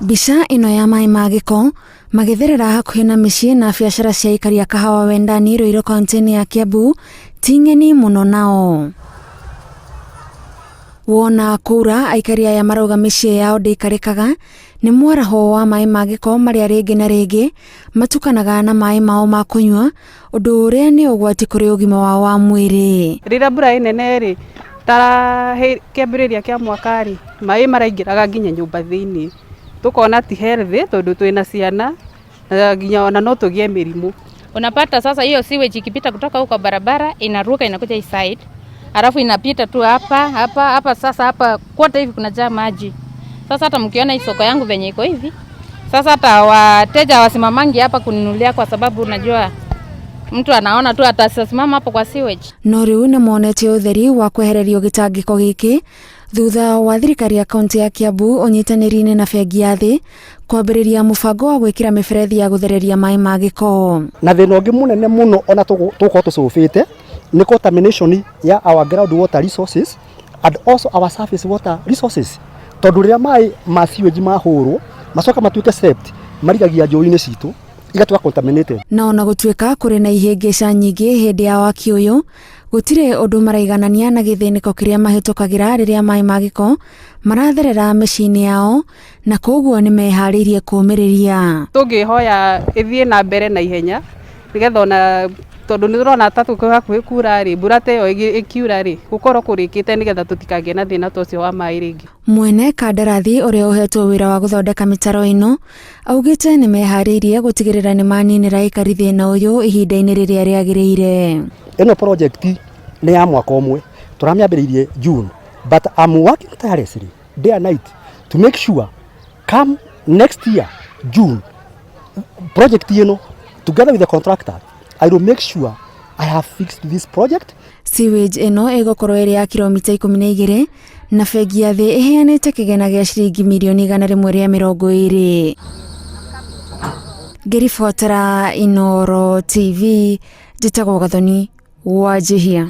Mbica ĩno ya maĩ ma gĩko magĩtherera hakuhĩ na mĩciĩ na biacara cia aikari a Kahawa Wendani Ruiru kaunti-inĩ ya Kiambu ti ng'eni mũno nao. Wona kũura aikari aya marauga mĩciĩ yao ndĩikarĩkaga nĩ mwaraho wa maĩ ma gĩko marĩa rĩngĩ na rĩngĩ matukanaga na maĩ mao ma kũnyua ũndũ ũrĩa nĩ ũgwati kũrĩ ũgima wao wa mwĩrĩ. Rĩrĩa mbura ĩ nene rĩ, ta kĩambĩrĩria kĩa mwaka rĩ, maĩ maraingĩraga nginya nyũmba thĩiniĩ, tũkona ti healthy tondũ twĩna ciana na nginya ona no tũgĩe mĩrimũ. Unapata sasa hiyo sewage ikipita kutoka huko barabara inaruka inakuja hii side, alafu inapita tu hapa hapa hapa. Sasa hapa kote hivi kunajaa maji. Sasa hata mkiona hii soko yangu venye iko hivi sasa, hata wateja wasimamangi hapa kununulia, kwa sababu unajua mtu anaona tu atasimama hapo kwa sewage. No rĩu nĩ monete ũtheri wa kwehererio gĩtangĩko gĩkĩ thutha wa thirikari ya kaunti ya Kiambu ũnyitanĩri-inĩ na bengi ya thĩ kwambĩrĩria mũbango wa gwĩkĩra mĩberethi ya gũthereria maĩ ma gĩko. Na thĩna ũngĩ mũnene mũno ona tũgũkorwo tũcũbĩte nĩ contamination ya our ground water resources and also our surface water resources, tondũ rĩrĩa maĩ ma sewage mahũrwo macoka matuĩke sept marigagia njũĩ-inĩ citũ igatuĩka contaminated. Na ona gũtuĩka kũrĩ na ihĩngĩca nyingĩ hĩndĩ ya waki ũyũ, gũtirĩ ũndũ maraiganania na gĩthĩnĩko kĩrĩa mahĩtũkagĩra rĩrĩa maĩ ma gĩko maratherera mĩciĩ-inĩ yao, na koguo nĩ meharĩirie kũũmĩrĩria. Tũngĩhoya ĩthiĩ na mbere na ihenya nĩgetha ona tondũ nĩ tũrona ta tũkĩ hakuhĩ kura rĩ, mbura ta ĩyo ĩkiura rĩ, gũkorwo kũrĩkĩte nĩgetha tũtikagĩe na thĩna ta ũcio wa maĩ rĩngĩ. Mwene kandarathi ũrĩa ũhetwo wĩra wa gũthondeka mĩtaro ĩno augĩte nĩ meharĩirie gũtigĩrĩra nĩ maninĩra aikari thĩna ũyũ ihinda-inĩ rĩrĩa rĩagĩrĩire. Ĩno project nĩ ya mwaka ũmwe, tũramĩambĩrĩirie June, but I'm working tirelessly day and night to make sure come next year June, project ĩno together with the contractor, I will make sure I have fixed this project. Sewage ĩno ĩgũkorwo ĩrĩ ya kilomita 12 na bengi ya thĩ ĩheanĩte kĩgĩna gĩa ciringi mirioni 120. Ngĩribotera Inooro TV, njĩtagwo Gathoni Wanjihia.